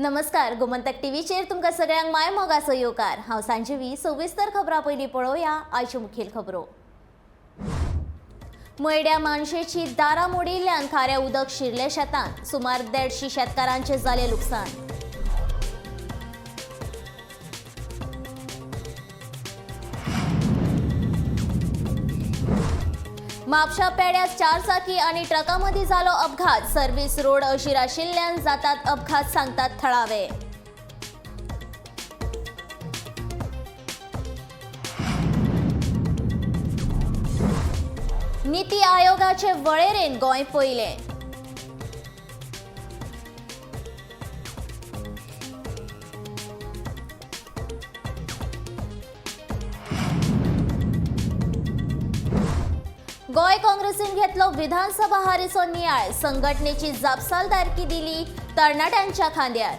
नमस्कार, गोमंतक टीव्हीचेर तुमकां सगळ्यांक माय मोगाचो येवकार. हांव सांजेवी. सविस्तर खबरां पयलीं पळोवया आयच्यो मुखेल खबरो. मयड्या मानशेची दारां मोडिल्ल्यान खारें उदक शिरलें शेतांत. सुमार 150 शेतकारांचें जालें लुकसाण. म्हापशा पेड्यार चारचाकी आनी ट्रका मदीं जालो अपघात. सर्व्हिस रोड अशीर आशिल्ल्यान जातात अपघात, सांगतात थळावे. निती आयोगाचे वळेरेन गोंय पयलें. गोंय काँग्रेसीन घेतलो विधानसभा हारीचो नियाळ. संघटनेची जापसालदारकी दिली तरणाट्यांच्या खांद्यार.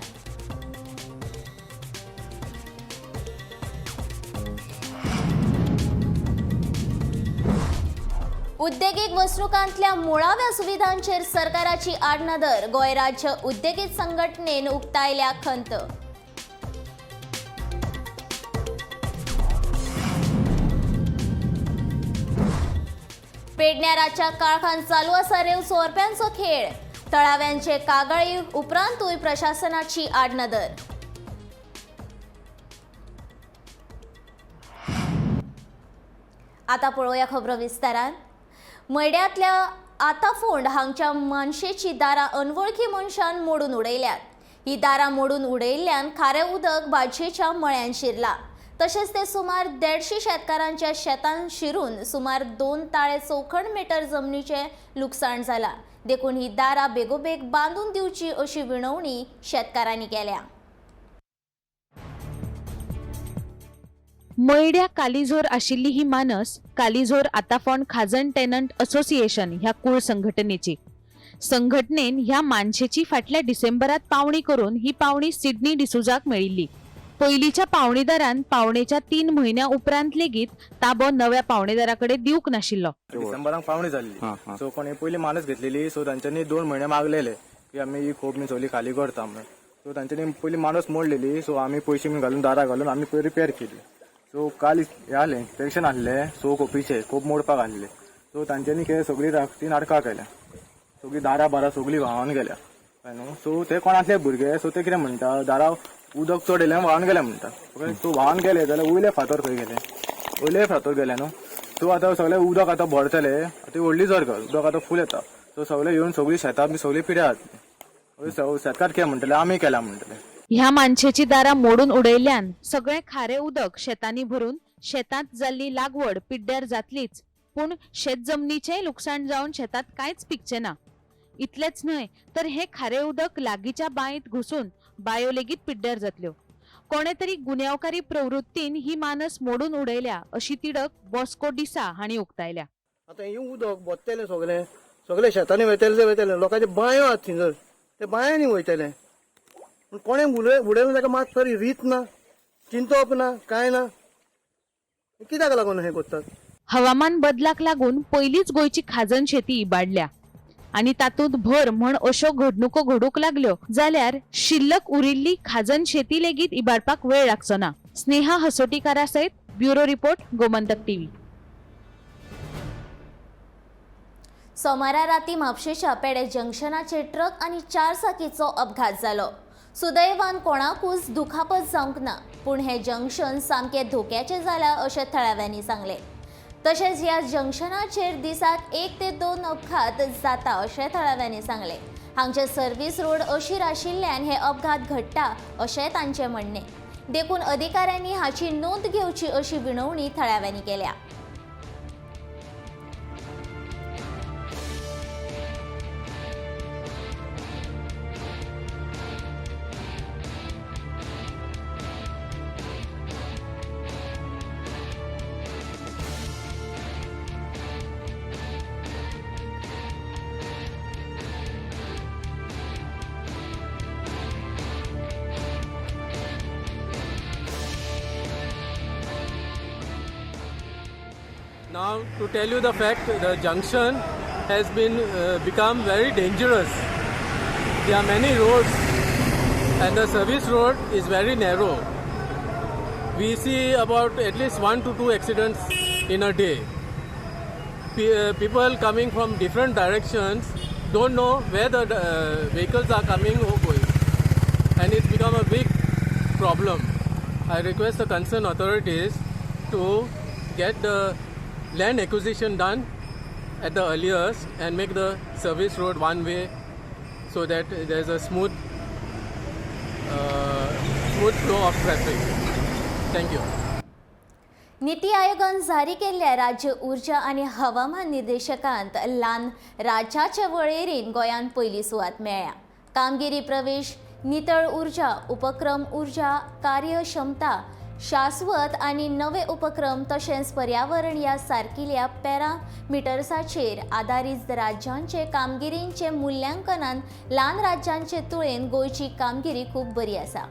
उद्देगीक वसणुकांतल्या मुळाव्या सुविधांचेर सरकाराची आडनदर. गोंय राज्य उद्देगीक संघटनेन उक्तायल्या खंत. पेडण्याराच्या काळखान चालू आसा रेंव चोरप्यांचो खेळ. तळाव्यांचे कागाळी उपरांतूय प्रशासनाची आडनदर. आता पळोवया खबरो विस्तारान. मयड्यांतल्या आताफोंड हांगच्या मानशेची दारां अनवळखी मनशान मोडून उडयल्यात. ही दारां मोडून उडयल्ल्यान खारें उदक भाजयेच्या मळ्यान शिरला. तशेंच ते सुमार 150 शेतकारांच्या शेतान शिरून सुमार 2 ताळे चौखण मिटर जमनीचें लुकसाण जालां. देखून ही दारां बेगोबेग बांदून दिवची अशी विनवणी शेतकारांनी केल्या. मयड्या कालीझोर आशिल्ली ही मानस कालीझोर आताफोंड खाजन टेनंट असोसिएशन ह्या कूळ संघटनेची. संघटनेन ह्या मानशेची फाटल्या डिसेंबरात पावणी करून ही पावणी सिडनी डिसुजाक मेळिल्ली. पयलींच्या पावणीदारान पावणेच्या 3 म्हयन्या उपरांत लेगीत ताबो नव्या पावणेदारा कडेन दिवंक नाशिल्लो. डिसेंबराक पावणी जाल्ली. सो कोणी पयली मानस घेतलेली. सो तांच्यांनी 2 म्हयने मागलेले की आमी ही खोप मी सगळी खाली करता म्हणून. सो तांच्यांनी पयली मानस मोडलेली. सो आमी पयशे बी घालून दारां घालून आमी पयली रिपेर केली. सो काल हे आले इन्स्पेक्शन आहले. सो खोपीचे खोप मोडपाक आहले. सो तांच्यांनी कितें सगळी ती नाटकां केल्या. सगळी दारां बारां सगळी व्हांवन गेल्या न्हू. सो ते कोण आसले भुरगे. सो ते कितें म्हणटा, दारां उदक चड येयलें व्हांवन गेले म्हणटा. सो व्हांवन गेले जाल्यार वयले फातर खंय गेले, वयले फातर गेले न्हू. सो आतां सगळें उदक आतां भरतले. आतां व्हडली जर उदक आतां फूल येता. सो सगळे येवन सगळी शेतां बी सगळी पिड्यार जातली. शेतकार कितें म्हणटले, आमी केला म्हणटले. ह्या मानशेची दारां मोडून उडयल्ल्यान सगळें खारें उदक शेतांनी भरून शेतांत जाल्ली लागवड पिड्ड्यार जातलीच, पूण शेत जमनीचेंय लुकसाण जावन शेतांत कांयच पिकचें ना. इतलेंच न्हय तर हें खारें उदक लागींच्या बांयत घुसून बायो लेगीत पिड्ड्यार जातल्यो. कोणे तरी गुन्यांवकारी प्रवृत्तीन ही मानस मोडून उडयल्या अशी तिडक बॉस्को डिसा हांणी उक्तायल्या. आतां हें उदक बोत्तेलें सगळें सगळें शेतांनी वयतलें ते वयतलें. लोकांचे बांयो आसात थंयसर, ते बांयांनी वयतले. पूण कोणें उडयलें ताका मात तरी रीत ना, चिंतप ना, कांय ना. कित्याक लागून हें करतात? हवामान बदलाक लागून पयलींच गोंयची खाजन शेती इबाडल्या आनी तातूंत भर म्हण अश्यो घडणुको घडूंक लागल्यो जाल्यार शिल्लक उरिल्ली खाजन शेती लेगीत इबाडपाक वेळ लागचो ना. स्नेहा हसोटीकारा सयत ब्युरो रिपोर्ट, गोमंतक टीव्ही. सोमारा राती म्हापशेच्या पेडे जंक्शनाचेर ट्रक आनी चारचाकीचो अपघात जालो. सुदैवान कोणाकूच दुखापत जावंक ना, पूण हें जंक्शन सामकें धोक्याचें जालां अशें थळाव्यांनी सांगलें. तशेंच ह्या जंक्शनाचेर दिसाक 1 ते 2 अपघात जाता अशें थळाव्यांनी सांगलें. हांगचे सर्व्हिस रोड अशीर आशिल्ल्यान हे अपघात घडटा अशें तांचें म्हणणें. देखून अधिकाऱ्यांनी हाची नोंद घेवची अशी विनवणी थळाव्यांनी केल्या. Now, to tell you the fact, the junction has been become very dangerous. There are many roads and the service road is very narrow. We see about at least 1 to 2 accidents in a day. People coming from different directions don't know where the vehicles are coming or going, and it's become a big problem. I request the concerned authorities to get the land acquisition done at the earliest and make the service road one way so that there's a smooth flow of traffic. Thank you. निती आयोगान जारी केल्ल्या राज्य ऊर्जा आनी हवामान निर्देशकांत ल्हान राज्याचे वळेरेन गोंयांत पयली सुवात मेळ्ळ्या. कामगिरी प्रवेश, नितळ ऊर्जा उपक्रम, ऊर्जा कार्यक्षमता, शाश्वत आनी नवे उपक्रम तशेंच पर्यावरण ह्या सारकिल्या पॅरामिटर्साचेर आदारीत राज्यांचे कामगिरींचे मुल्यांकनान ल्हान राज्यांचे तुळेन गोंयची कामगिरी खूब बरी आसा.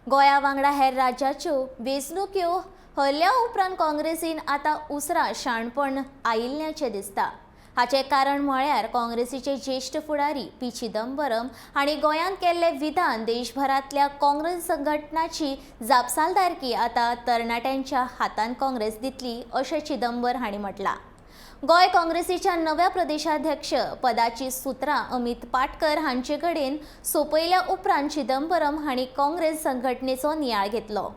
गोंया वांगडा हेर राज्याच्यो वेंचणुक्यो हरल्या उपरांत काँग्रेसीन आतां उसरां शाणपण आयिल्ल्याचें दिसता. हाचें कारण म्हळ्यार काँग्रेसीचे ज्येश्ठ फुडारी पी चिदंबरम हांणी गोंयांत केल्लें विधान देशभरांतल्या काँग्रेस संघटनाची जापसालदारकी आतां तरणाट्यांच्या हातांत काँग्रेस दितली अशें चिदंबर हांणी म्हटलां. गोंय काँग्रेसीच्या नव्या प्रदेशाध्यक्ष पदाची सुत्रां अमित पाटकर हांचे कडेन सोंपयल्या उपरांत चिदंबरम हांणी काँग्रेस संघटनेचो नियाळ घेतलो.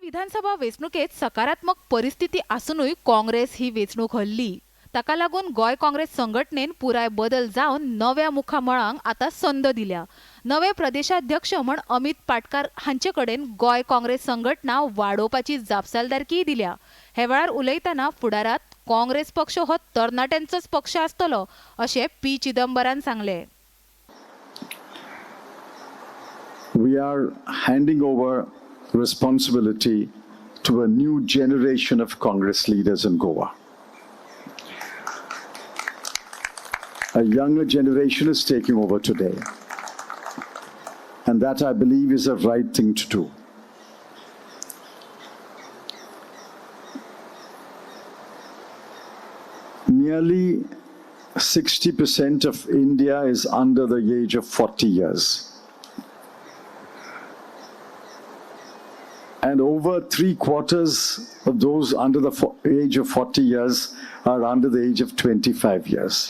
विधानसभा वेंचणुकेत सकारात्मक परिस्थिती आसुनूय काँग्रेस ही वेंचणूक हरली. ताका लागून गोंय काँग्रेस संघटनेन पुराय बदल जावन नव्या मुखामळांक आतां संद दिल्या. नवे प्रदेशाध्यक्ष म्हण अमित पाटकार हांचे कडेन गोंय काँग्रेस संघटना वाडोवपाची जापसालदारकीय दिल्या. हे वेळार उलयतना फुडारांत काँग्रेस पक्ष हो तरणाट्यांचोच पक्ष आसतलो अशें पी चिदंबरान सांगलें. We are handing over responsibility to a new generation of Congress leaders in Goa. A younger generation is taking over today. And that, I believe, is the right thing to do. Nearly 60% of India is under the age of 40 years. And over 3/4 of those under the age of 40 years are under the age of 25 years.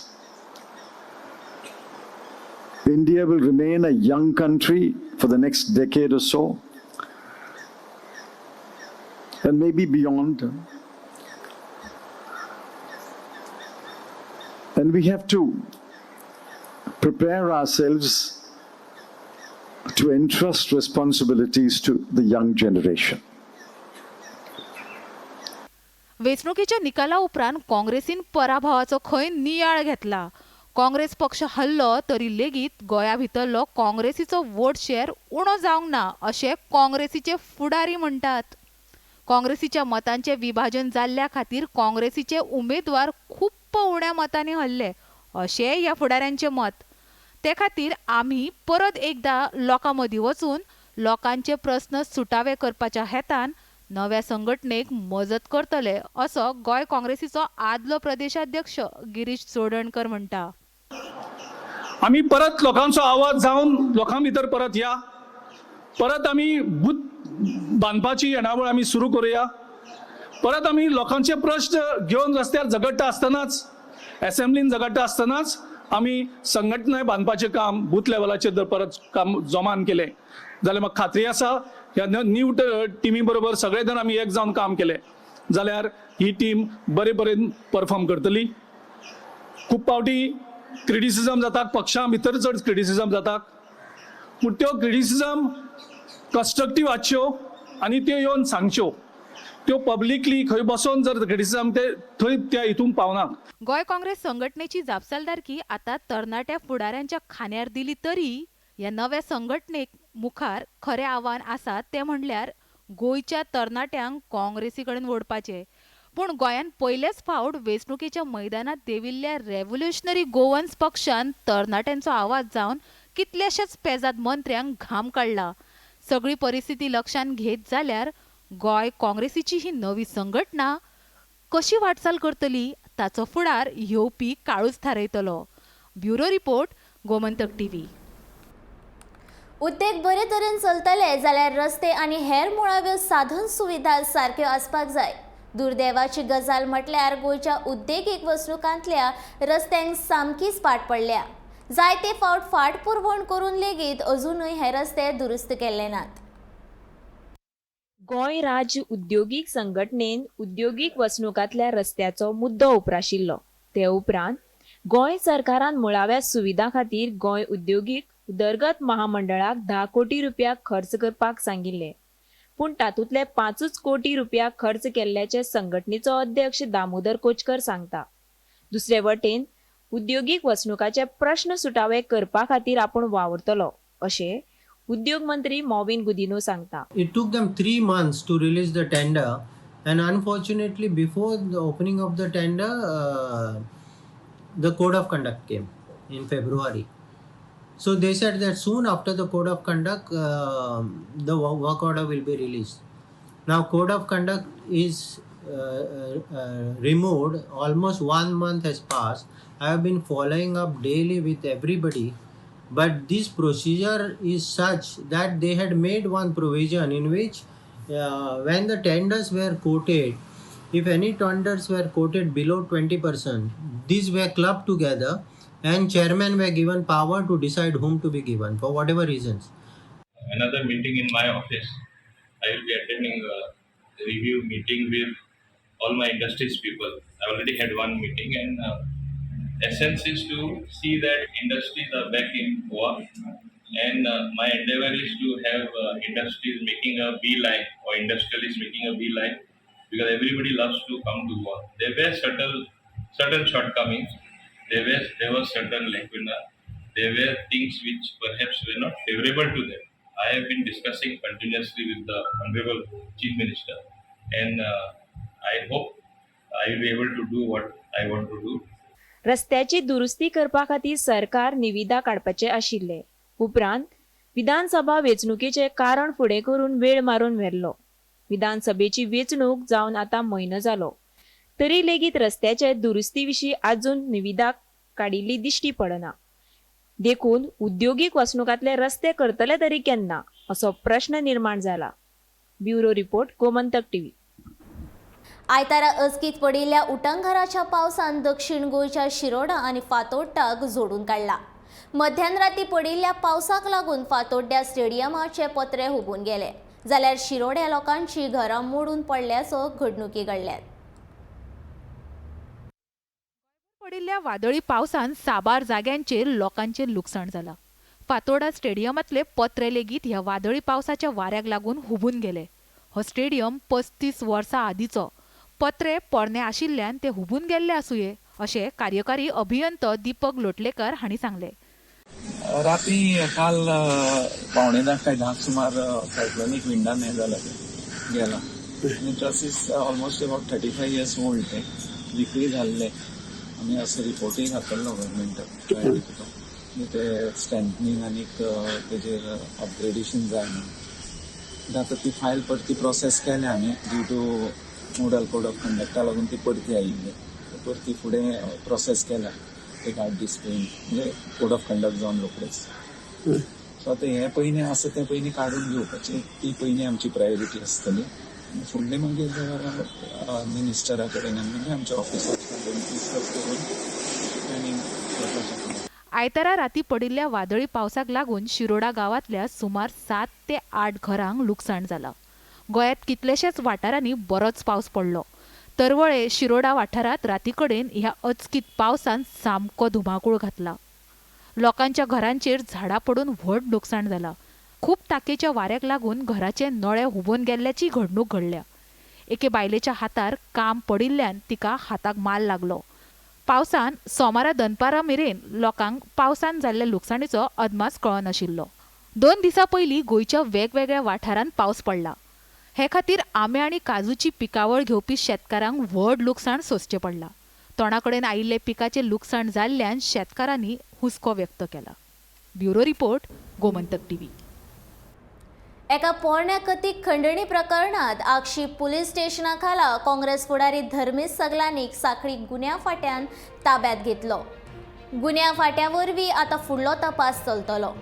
India will remain a young country for the next decade or so, and maybe beyond. And we have to prepare ourselves to entrust responsibilities to the young generation. वेंचणुकेच्या निकाला उपरांत काँग्रेसीन पराभवाचो खंय नियाळ घेतला. काँग्रेस पक्ष हल्लो तरी लेगीत गोंया भितरलो काँग्रेसीचो वोट शेअर उणो जावंक ना अशें काँग्रेसीचे फुडारी म्हणटात. काँग्रेसीच्या मतांचें विभाजन जाल्ल्या खातीर काँग्रेसीचे उमेदवार खूब उण्या मतांनी हल्ले अशेंय ह्या फुडाऱ्यांचें मत. ते खातीर आमी परत एकदा लोकां मदीं वचून लोकांचे प्रस्न सुटावे करपाच्या हेतान नव्या संघटनेक मजत करतले असो गोंय काँग्रेसीचो आदलो प्रदेशाध्यक्ष गिरीश चोडणकर म्हणटा. आमी परत लोकांचो आवाज जावन लोकां भितर परत या, परत आमी बूथ बांदपाची येणावळ आमी सुरू करुया, परत आमी लोकांचे प्रश्न घेवन रस्त्यार झगडटा आसतनाच, एसेंब्लीन झगडटा आसतनाच आमी संघटना बांदपाचें काम बूथ लेवलाचेर जर परत काम जोमान केलें जाल्यार म्हाका खात्री आसा ह्या न्यू टिमी बरोबर सगळे जाण आमी एक जावन काम केलें जाल्यार ही टीम बरे बरेन परफॉर्म करतली. खूब फावटी क्रिटिसिजम जाता, पक्षां भितर चड क्रिटिसिजम जाता, पूण त्यो क्रिटिसिजम कन्स्ट्रक्टीव आसच्यो आनी त्यो येवन सांगच्यो. त्यो पब्लिकली खंय बसोन जर क्रिटिसिजम ते थंय त्या हितून पावना. गोंय काँग्रेस संघटनेची जापसालदारकी आतां तरणाट्या फुडाऱ्यांच्या खांद्यार दिली तरी ह्या नव्या संघटनेक मुखार खरें आव्हान आसा तें म्हणल्यार गोंयच्या तरणाट्यांक काँग्रेसी कडेन ओडपाचें. पूण गोंयांत पयलेच फावट वेंचणुकेच्या मैदानांत देंविल्ल्या रेव्होल्युशनरी गोवन्स पक्षान तरणाट्यांचो आवाज जावन कितल्याशाच पेजाद मंत्र्यांक घाम काडला. सगळी परिस्थिती लक्षांत घेत जाल्यार गोंय काँग्रेसीची ही नवी संघटना कशी वाटचाल करतली ताचो फुडार येवपी काळूच थारायतलो. Bureau report, Gomantak TV. उद्देग बरे तरेन चलतले जाल्यार रस्ते आनी हेर मुळाव्यो साधन सुविधा सारक्यो आसपाक जाय. दुर्दैवाची गजाल म्हटल्यार गोंयच्या उद्देगीक वसणुकांतल्या रस्त्यांक सामकीच पाट पडल्या. जायते फावट फाट पुरवण करून लेगीत अजुनूय हे रस्ते दुरुस्त केल्ले नात. गोंय राज्य उद्योगीक संघटनेन उद्योगीक वसणुकांतल्या रस्त्याचो मुद्दो उप्राशिल्लो. ते उपरांत गोंय सरकारान मुळाव्या सुविधां खातीर गोंय उद्योगीक उदरगत महामंडळाक 10 कोटी रुपया खर्च करपाक सांगिल्ले. पूण तातूंतले 5 कोटी रुपया खर्च केल्ल्याचे संघटनेचो अध्यक्ष दामोदर कोचकर सांगता. दुसरे वटेन उद्योगीक वसणुकाचे प्रश्न सुटावे करपा खातीर आपूण वावुरतलो अशें उद्योग मंत्री मॉविन गुदिन्हो सांगता. It took them 3 months to release the tender, and unfortunately before the opening of the tender, the code of conduct came in February. So they said that soon after the code of conduct, the work order will be released. Now code of conduct is removed. Almost 1 month has passed. I have been following up daily with everybody, but this procedure is such that they had made one provision in which when the tenders were quoted, if any tenders were quoted below 20%, these were clubbed together and chairman were given power to decide whom to be given for whatever reasons. Another meeting in my office, I will be attending a review meeting with all my industries people. I already had one meeting, and essence is to see that industries are back in Goa, and my endeavor is to have industries making a beeline or industrialists making a beeline, because everybody loves to come to Goa. There were certain shortcomings, there was certain lacuna, there were things which perhaps were not favorable to them. I have been discussing continuously with the Honorable Chief Minister, and I hope I will be able to do what I want to do. रस्त्याची दुरुस्ती करपा खातीर सरकार निविदा काडपाचे आशिल्ले. उपरांत विधानसभा वेंचणुकेचें कारण फुडें करून वेळ मारून व्हेल्लो. विधानसभेची वेंचणूक जावन आतां म्हयनो जालो तरी लेगीत रस्त्याचे दुरुस्ती विशीं आजून निविदा काडिल्ली दिश्टी पडना. देखून उद्योगीक वसणुकांतले रस्ते करतले तरी केन्ना असो प्रश्न निर्माण जाला. Bureau report, Gomantak TV. आयतारा अचकीत पडिल्ल्या उटंगाराच्या पावसान दक्षिण गोंयच्या शिरोडा आनी फातोड्डाक जोडून काडला. मध्यान राती पडिल्ल्या पावसाक लागून फातोड्ड्या स्टेडियमाचे पत्रे हुबून गेले, जाल्यार शिरोड्या लोकांची घरां मोडून पडल्याचो घडणुकी घडल्यात. पडिल्ल्या वादळी पावसान साबार जाग्यांचेर लोकांचें लुकसाण जालां. फातोर्डा स्टेडियमांतले पत्रे लेगीत ह्या वादळी पावसाच्या वाऱ्याक लागून हुबून गेले. हो स्टेडियम 35 वर्सां आदींचो. पत्रे पोरणे आशिल्ल्यान ते हुबून गेल्ले आसुये अशें कार्यकारी अभियंतो दीपक लोटलेकर हांणी सांगलें. राती काल 9:45 काय 10 सुमार सायक्लोनीक विंडान हें जालां तें गेलां आनी truss is almost about 35 years old. तें विक्री जाल्लें आमी असो रिपोर्टूय घातल्लो गव्हर्मेंटाक ते स्ट्रेंथनींग आनीक तेजेर अपग्रेडेशन जाय म्हणून. आतां ती फायल परती प्रोसेस केल्या आमी due to model code of कंडक्टा लागून ती परती आयिल्ली, परती फुडें प्रोसेस केल्या एक 8 दीस पयलीं, म्हणजे कोड ऑफ कंडक्ट जावन रोखडेच. सो आतां हें पयलीं आसा तें पयलीं काडून घेवपाचें, ती पयलीं आमची प्रायोरिटी आसतली. फुडलें मागीर मिनिस्टरा कडेन आनी मागीर आमच्या ऑफिसर्स कडेन डिस्कस करून प्लॅनिंग करपाक शकता. आयतारा राती पडिल्ल्या वादळी पावसाक लागून शिरोडा गांवांतल्या सुमार 7 ते 8 घरांक लुकसाण जालां. गोंयांत कितलेशेच वाठारांनी बरोच पावस पडलो. तरवळे शिरोडा वाठारांत राती कडेन ह्या अचकीत पावसान सामको धुमाकूळ घातला. लोकांच्या घरांचेर झाडां पडून व्हड लुकसाण जालां. खूब ताकेच्या वाऱ्याक लागून घराचे नळे हुबून गेल्ल्याची घडणूक घडल्या. एके बायलेच्या हातार काम पडिल्ल्यान तिका हाताक माल लागलो. पावसान सोमारा दनपारा मेरेन लोकांक पावसान जाल्ल्या लुकसाणीचो अदमास कळनाशिल्लो. 2 दिसां पयलीं गोंयच्या वेगवेगळ्या वाठारांत पावस पडला. हे खातीर आंबे आनी काजूची पिकावळ घेवपी शेतकारांक व्हड लुकसाण सोंसचें पडलां. तोंडा कडेन आयिल्ले पिकाचें लुकसाण जाल्ल्यान शेतकारांनी हुस्को व्यक्त केला. Bureau report, Gomantak TV. एका पोरण्या कथीत खंडणी प्रकरणात आगशी पुलीस स्टेशना खाला काँग्रेस फुडारी धर्मेश सगलानीक साखळी गुन्यांव फाट्यान ताब्यात घेतलो. गुन्यांव फाट्या वरवीं आतां फुडलो तपास चलतलो.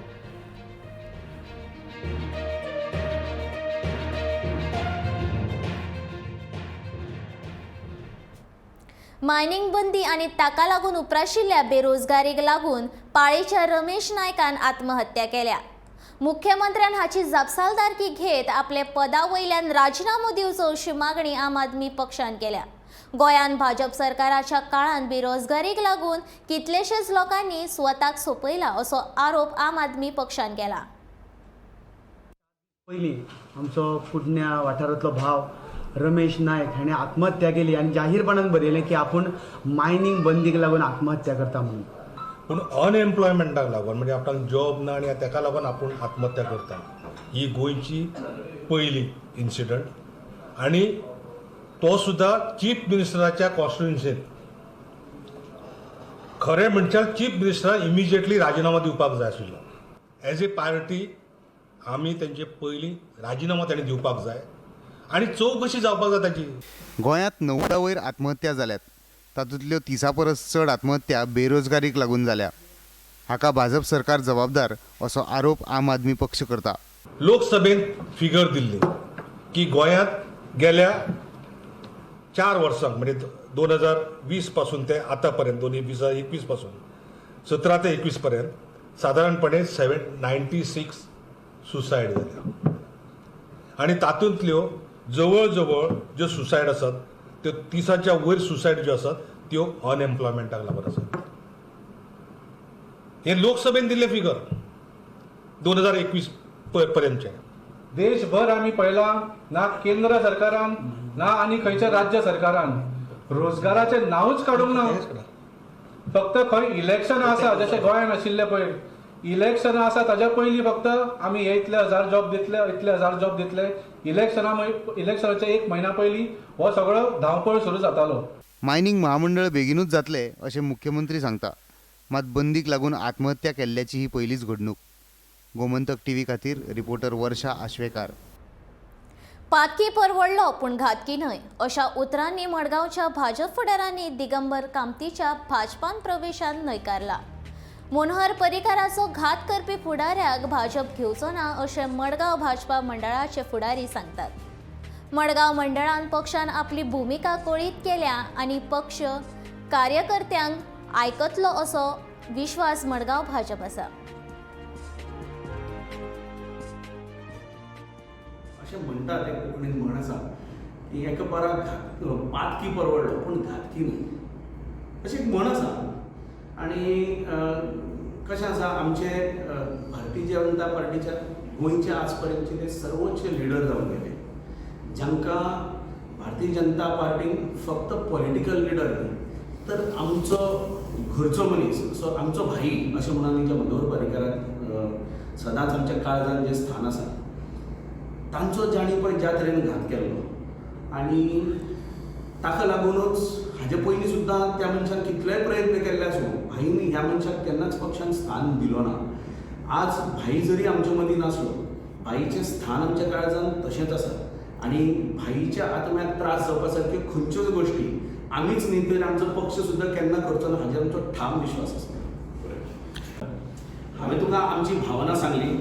मायनिंग बंदी आनी ताका लागून उप्राशिल्ल्या बेरोजगारीक लागून पाळीच्या रमेश नायकान आत्महत्या केल्या. मुख्यमंत्र्यान हाची जापसालदारकी घेत आपले पदा वयल्यान राजिनामो दिवचो अशी मागणी आम आदमी पक्षान केल्या. गोंयांत भाजप सरकाराच्या काळांत बेरोजगारीक लागून कितलेशेच लोकांनी स्वताक सोंपयला असो आरोप आम आदमी पक्षान केला. पयलीं आमचो कुडण्या वाठारांतलो भाव रमेश नायक हाणें आत्महत्या केली आनी जाहीरपणान बरयलें की आपूण मायनींग बंदीक लागून आत्महत्या करता म्हणून. पूण अनएम्प्लॉयमेंटाक लागून म्हणजे आपणाक जॉब ना आनी ताका लागून आपूण आत्महत्या करता ही गोंयची पयली इन्सिडंट. आनी तो सुद्दां चीफ मिनिस्टराच्या कॉन्स्टिट्युन्सींत. खरें म्हणच्यार चीफ मिनिस्टरान इमिजिएटली राजिनामो दिवपाक जाय आशिल्लो. एज ए पार्टी आमी तेंचे पयलीं राजिनामो ताणें दिवपाक जाय आनी चवकशी जावपाक जाय ताची. गोंयांत 90 वयर आत्महत्या जाल्यात. तातूंतल्यो 30 परस चड आत्महत्या बेरोजगारीक लागून जाल्या. हाका भाजप सरकार जबाबदार असो आरोप आम आदमी पक्ष करता. लोकसभेन फिगर दिल्ली की गोंयांत गेल्या 4 वर्सांक म्हणजे 2020 पासून ते आतां पर्यंत 2021 पासून 17 ते 21 पर्यंत सादारणपणे 796 सुसायड जाल्या आनी तातूंतल्यो जवळ जवळ ज्यो सुसायड आसात त्यो 30च्या वयर सुसायड ज्यो आसात त्यो अनएम्प्लॉयमेंटाक लागून आसात. हे लोकसभेन दिल्ले फिगर 2021 पर्यंतचे. देशभर आमी पळयलां ना केंद्र सरकारान ना आनी खंयच्या राज्य सरकारान रोजगाराचें नांवूच काडूंक ना. फक्त खंय इलेक्शन आसा जशें गोंयांत आशिल्लें पळय इलेक्शनां आसा ताज्या पयलीं फक्त आमी हे इतले हजार जॉब दितले इतले हजार जॉब दितले. इलेक्शनाच्या 1 म्हयन्या पयलीं हो सगळो धांवपळ सुरू जातालो. मायनिंग महामंडळ बेगिनूच जातले अशें मुख्यमंत्री सांगता. मात बंदीक लागून आत्महत्या केल्ल्याची ही पयलीच घडणूक. गोमंतक टीव्ही खातीर रिपोर्टर वर्षा आश्वेकार. पातकी परवडलो पूण घातकी न्हय अशा उतरांनी मडगांवच्या भाजप फुडारांनी दिगंबर कामतीच्या भाजपान प्रवेशान न्हयकारला. मनोहर पर्रीकाराचो घात करपी फुडाऱ्याक भाजप घेवचो ना अशें मडगांव भाजपा मंडळाचे फुडारी सांगतात. मडगांव मंडळान पक्षान आपली भुमिका कळीत केल्या आनी पक्ष कार्यकर्त्यांक आयकतलो असो विश्वास मडगांव भाजप आसा. अशें म्हणटात एक कोंकणीन म्हण आसा की एका पाराक पातकी परवडलो पूण घातकी न्हय अशी एक म्हण आसा. आनी कशें आसा आमचे भारतीय जनता पार्टीच्या गोंयच्या आज पर्यंतचे ते सर्वोच्च लिडर जावन गेले जांकां भारतीय जनता पार्टीन फक्त पॉलिटिकल लिडर न्ही तर आमचो घरचो मनीस असो आमचो भाई अशें म्हणून आमी ज्या मनोहर पर्रीकाराक सदांच आमच्या काळजान जें स्थान आसा तांचो जांणी पळय ज्या तरेन घात केल्लो आनी ताका लागुनूच हाजे पयलीं सुद्दां त्या मनशान कितलेय प्रयत्न केल्ले आसूं भाईन ह्या मनशाक केन्नाच पक्षान स्थान दिलो ना. आज भाई जरी आमचे मदीं नासलो भाईचें स्थान आमच्या काळजान तशेंच आसा आनी भाईच्या आत्म्याक त्रास जावपा सारक्यो खंयच्योच गोश्टी आमीच न्ही तर आमचो पक्ष सुद्दां केन्ना करचो ना हाजेर आमचो ठाम विश्वास आसा. हांवें तुका आमची भावना सांगली.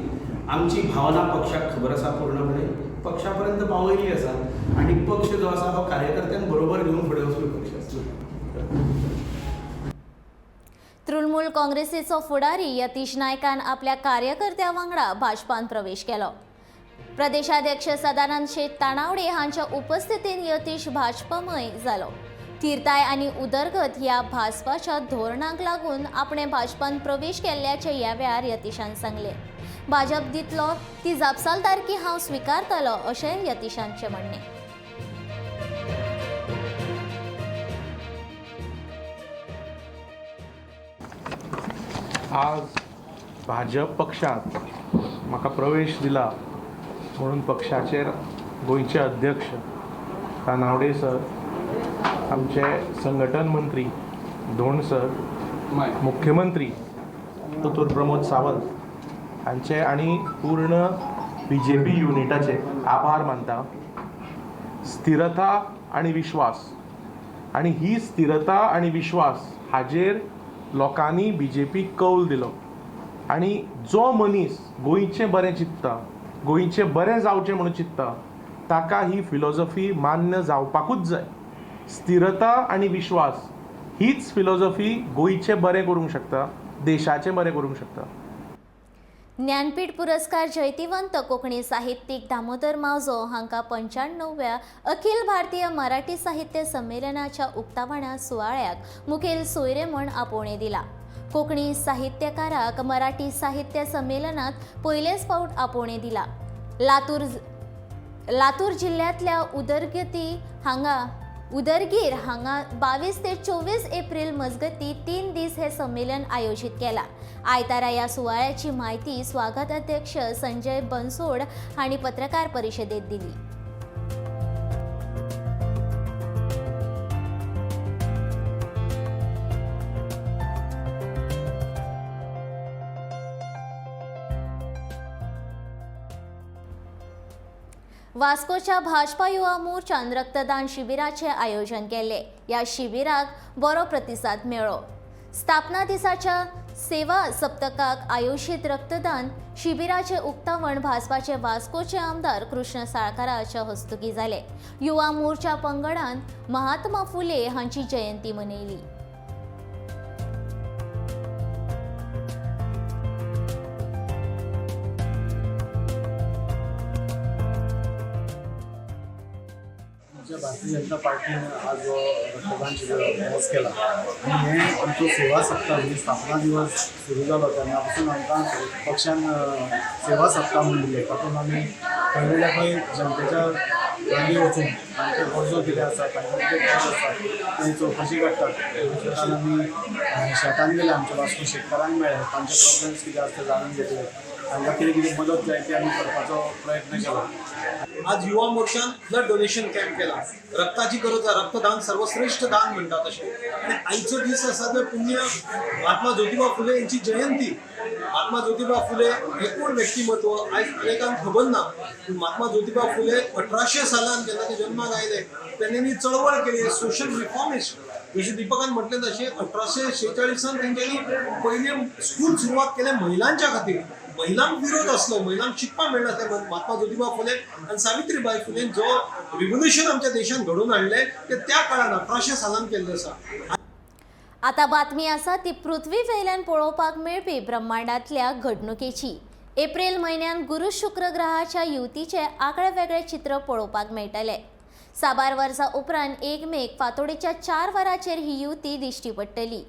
आमची भावना पक्षाक खबर आसा पूर्णपणे पक्षा पर्यंत पावयल्ली आसा आनी पक्ष जो आसा हो कार्यकर्त्यांक बरोबर घेवन फुडें वचपी पक्ष आसा. तृणमूल काँग्रेसीचो फुडारी यतीश नायकान आपल्या कार्यकर्त्या वांगडा भाजपान प्रवेश केलो. प्रदेशाध्यक्ष सदानंद शेट तानावडे हांच्या उपस्थितीन यतीश भाजपमय जालो. थिरताय आनी उदरगत ह्या भाजपाच्या धोरणाक लागून आपणे भाजपान प्रवेश केल्ल्याचें ह्या वेळार यतीशान सांगलें. भाजप दितलो ती जापसालदारकी हांव स्विकारतलो अशें यतीशांचें म्हणणें. आज भाजप पक्षांत म्हाका प्रवेश दिला म्हणून पक्षाचेर गोंयचे अध्यक्ष तानावडे सर, आमचे संघटन मंत्री धोंड सर, मुख्यमंत्री दोतोर प्रमोद सावंत हांचे आनी पूर्ण बीजेपी युनिटाचे आभार मानता. स्थिरता आनी विश्वास, आनी ही स्थिरता आनी विश्वास हाजेर लोकांनी बीजेपीक कौल दिलो. आनी जो मनीस गोंयचें बरें चिंत्ता, गोंयचें बरें जावचें म्हणून चिंत्ता, ताका ही फिलॉसॉफी मान्य जावपाकूच जाय. स्थिरता आनी विश्वास हीच फिलॉसॉफी गोंयचें बरें करूंक शकता, देशाचें बरें करूंक शकता. ज्ञानपीठ पुरस्कार जैतिवंत कोंकणी साहित्यीक दामोदर मावजो हांकां 95व्या अखिल भारतीय मराठी साहित्य संमेलनाच्या उक्तावणा सुवाळ्याक मुखेल सोयरे म्हूण आपोवणें दिलां. कोंकणी साहित्यकाराक मराठी साहित्य संमेलनात पयलेच फावट आपोवणें दिलां. लातूर जिल्ल्यांतल्या उदरगीर हांगा 22 ते 24 एप्रिल मजगती 3 दीस हे संमेलन आयोजीत केला. आयतारा ह्या सुवाळ्याची म्हायती स्वागत अध्यक्ष संजय बनसोड हांणी पत्रकार परिशदेत दिली. वास्कोच्या भाजपा युवा मोर्चान रक्तदान शिबिराचे आयोजन केले. ह्या शिबिराक बरो प्रतिसाद मेळ्ळो. स्थापना दिसाच्या सेवा सप्तकाक आयोजीत रक्तदान शिबिराचे उक्तावण भाजपाचे वास्कोचे आमदार कृष्ण साळकाराच्या हस्तुकी जाले. युवा मोर्चा पंगडान महात्मा फुले हांची जयंती मनयली. भारतीय जनता पार्टीन आज हो रक्तदान शिबीर ऑर्गनायज केला आनी हें आमचो सेवा सप्ताह म्हणजे स्थापना दिवस सुरू जालो तेन्ना पासून आमकां पक्षान सेवा सप्ताह म्हूण दिलें. तातूंत आमी खंय जाल्यार खंय जनतेच्या लागीं वचून तांचे गरजो कितें आसा, तांकां कितें गरज आसा तें चवकशी काडटात. काल आमी शेतान गेले, आमच्या वास्को शेतकारांक मेळ्ळे, तांचे प्रॉब्लम्स कितें आसा ते जाणून घेतले, तांकां कितें कितें मदत जाय ती आमी करपाचो प्रयत्न केलो. आज युवा मोर्चान ब्लड डोनेशन कॅम्प केला. रक्ताची गरज आसा, रक्तदान सर्वश्रेष्ठ दान म्हणटा तशें. आनी आयचो दीस आसा तो पुण्य महात्मा ज्योतिबा फुले यांची जयंती. महात्मा ज्योतिबा फुले हे कोण व्यक्तिमत्व आयज अनेकांक खबर ना. पूण महात्मा ज्योतिबा फुले 1800 सालान जेन्ना ते जन्माक आयले तेन्ना चळवळ केली, सोशल रिफॉर्मिस्ट. जशें दीपकान म्हटलें तशें 1846 तेंच्यांनी पयलें स्कूल सुरवात केलें महिलांच्या खातीर. महिलांक विरोध आसलो, महिलांक शिकपाक मेळनासलें. महात्मा ज्योतिबा फुले आनी सावित्रीबाई फुलेन जो रिव्होल्युशन आमच्या देशान घडोवन हाडलें तें त्या काळान 1800 सालान केल्लें आसा. आतां बातमी आसा ती पृथ्वी वयल्यान पळोवपाक मेळपी ब्रह्मांडांतल्या घडणुकेची. एप्रिल म्हयन्यान गुरू शुक्र ग्रहाच्या युतीचें आगळे वेगळे चित्र पळोवपाक मेळटलें. साबार वर्सां उपरांत 1 मेक फांतोडेच्या 4 वरांचेर ही युती दिश्टी पडटली.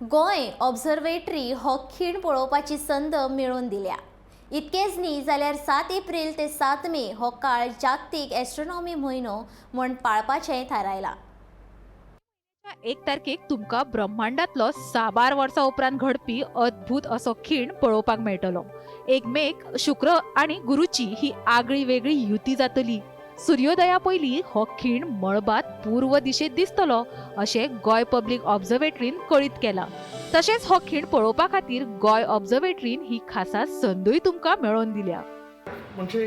गोंय ऑब्झर्वेटरी हो खीण पळोवपाची संद मेळोवन दिल्या. इतकेंच न्ही जाल्यार 7 एप्रिल ते 7 मे हो काळ जागतीक एस्ट्रोनॉमी म्हयनो म्हूण पाळपाचें थारायलां. 1 तारखेक तुमकां ब्रह्मांडांतलो साबार वर्सां उपरांत घडपी अद्भुत असो खीण पळोवपाक मेळटलो. 1 मेक शुक्र आनी गुरूची ही आगळी वेगळी युती जातली. सुर्योदया पयलीं हो खीण मळबांत पूर्व दिशेंत दिसतलो अशें गोंय पब्लिक ऑब्झर्वेटरीन कळीत केलां. तशेंच हो खीण पळोवपा खातीर गोंय ऑब्झर्वेटरीन ही खासा संदूय तुमकां मेळोवन दिल्या. म्हणजे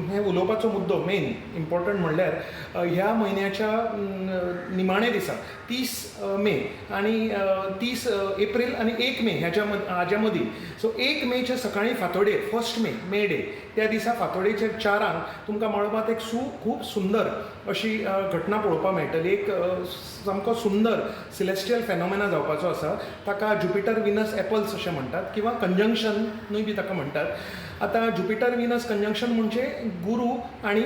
हे उलोवपाचो मुद्दो मेन इम्पॉर्टंट म्हणल्यार ह्या म्हयन्याच्या निमाणे दिसा 30 मे आनी 30 एप्रिल आनी 1 मे हाज्या मदीं, सो 1 मेच्या सकाळीं फांतोडेर 1 मे मे डे त्या दिसा फांतोडेच्या 4 तुमकां मळबांत एक खूब सुंदर अशी घटना पळोवपाक मेळटली. एक सामको सुंदर सिलेस्टियल फेनोमेना जावपाचो आसा. ताका ज्युपिटर विनस एपल्स अशें म्हणटात किंवा कंजंक्शनूय बी ताका म्हणटात. आतां ज्युपिटर विनस कंजंक्शन म्हणजे गुरू आनी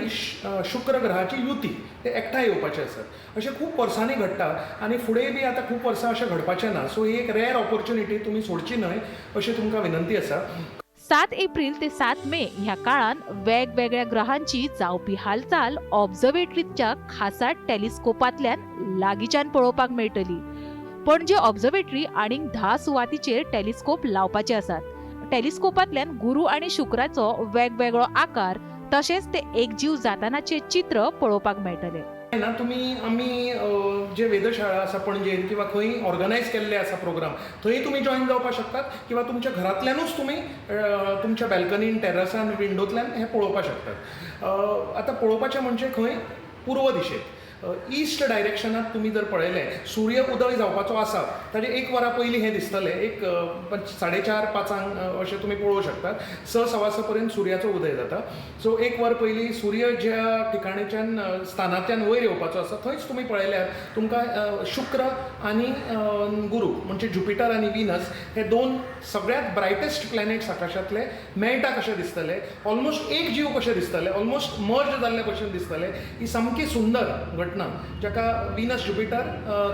शुक्र ग्रहाची युती, ते एकठांय येवपाचे आसात. अशें खूब वर्सांनी घडटा आनी फुडें बी आतां खूब वर्सां अशें घडपाचें ना. सो ही एक रेअर ऑपॉर्च्युनिटी तुमी सोडची न्हय अशी तुमकां विनंती आसा. 7 एप्रिल ते 7 मे ह्या काळान वेगवेगळ्या ग्रहांची जावपी हालचाल ऑब्झर्वेटरीच्या खासा टेलिस्कोपांतल्यान लागींच्यान पळोवपाक मेळटली. पणजे ऑब्झर्वेटरी आनीक 10 सुवातीचेर टेलिस्कोप लावपाचे आसात. टेलिस्कोपांतल्यान गुरू आनी शुक्राचो वेगवेगळो आकार तशेंच ते एकजीव जातानाचे चित्र पळोवपाक मेळटले. ना तुमी आमी जे वेधशाळा आसा पणजेन किंवा खंय ऑर्गनायज केल्ले आसा प्रोग्राम थंय तुमी जॉयन जावपाक शकतात किंवा तुमच्या घरांतल्यानूच तुमी तुमच्या बॅल्कनीन, टॅरसान, विंडोंतल्यान हें पळोवपाक शकतात. आतां पळोवपाचें म्हणजे खंय? पूर्व दिशेक, ईस्ट डायरेक्शनात तुमी जर पळयलें, सूर्य उदय जावपाचो आसा ताजे एक वरां पयलीं हें दिसतलें. एक 4:30-5 अशें तुमी पळोवंक शकतात. 6, 6:15 पर्यंत सुर्याचो उदय जाता. सो एक वर पयलीं सूर्य ज्या ठिकाणच्यान स्थानाच्यान वयर येवपाचो आसा थंयच तुमी पळयल्यार तुमकां शुक्र आनी गुरू म्हणजे ज्युपिटर आनी विनस हे दोन सगळ्यांत ब्रायटेस्ट प्लॅनेट्स आकाशांतले मेळटा कशे दिसतले, ऑलमोस्ट एक जीव कशे दिसतले, ऑलमोस्ट मर्ज जाल्ले भशेन दिसतले. ही सामकी सुंदर घटना जाका विनस ज्युपिटर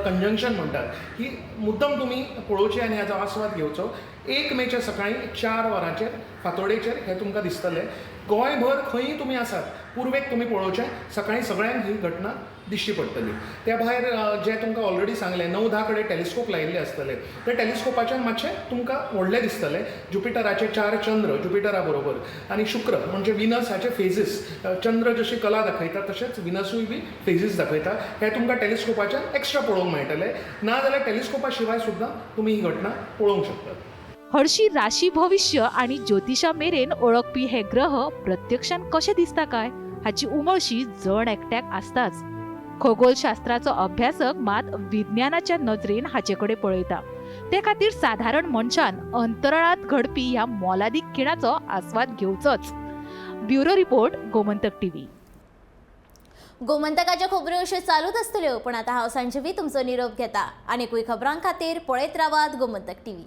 कंजंक्शन म्हणटात, ही मुद्दम तुमी पळोवची आनी हाचो आस्वाद घेवचो. 1 मेच्या सकाळीं 4 वरांचेर फांतोडेचेर हें तुमकां दिसतलें. गोंयभर खंयी तुमी आसात पुर्वेक तुमी पळोवचें, सकाळीं सगळ्यांक ही घटना दिश्टी पडटली. त्या भायर जें तुमकां ऑलरेडी सांगलें, 9-10 कडेन टेलिस्कोप लायिल्ले आसतले, त्या टेलिस्कोपाच्यान मातशें तुमकां व्हडलें दिसतलें. ज्युपिटराचे 4 चंद्र ज्युपिटरा बरोबर आनी शुक्र म्हणजे विनस हाचे फेजीस, चंद्र जशी कला दाखयता तशेंच विनसूय बी फेजीस दाखयता, हें तुमकां टेलिस्कोपाच्यान एक्स्ट्रा पळोवंक मेळटलें. ना जाल्यार टेलिस्कोपा शिवाय सुद्दां तुमी ही घटना पळोवंक शकतात. हरशी राशी भविश्य आनी ज्योतिशा मेरेन ओळखपी हे ग्रह प्रत्यक्षान कशे दिसता काय हाची उमळशी जण एकट्याक आसताच. खगोलशास्त्राचो अभ्यासक मात विज्ञानाच्या नजरेन हाचे कडेन पळयता. ते खातीर साधारण मनशान अंतराळांत घडपी ह्या मोलादीक खिणाचो आस्वाद घेवचोच. Bureau report, Gomantak TV. गोमंतकाच्यो खबऱ्यो अश्यो चालूच आसतल्यो, पूण आतां हांव संजीवी तुमचो निरोप घेता. आनीकूय खबरां खातीर पळयत रावात गोमंतक टीव्ही.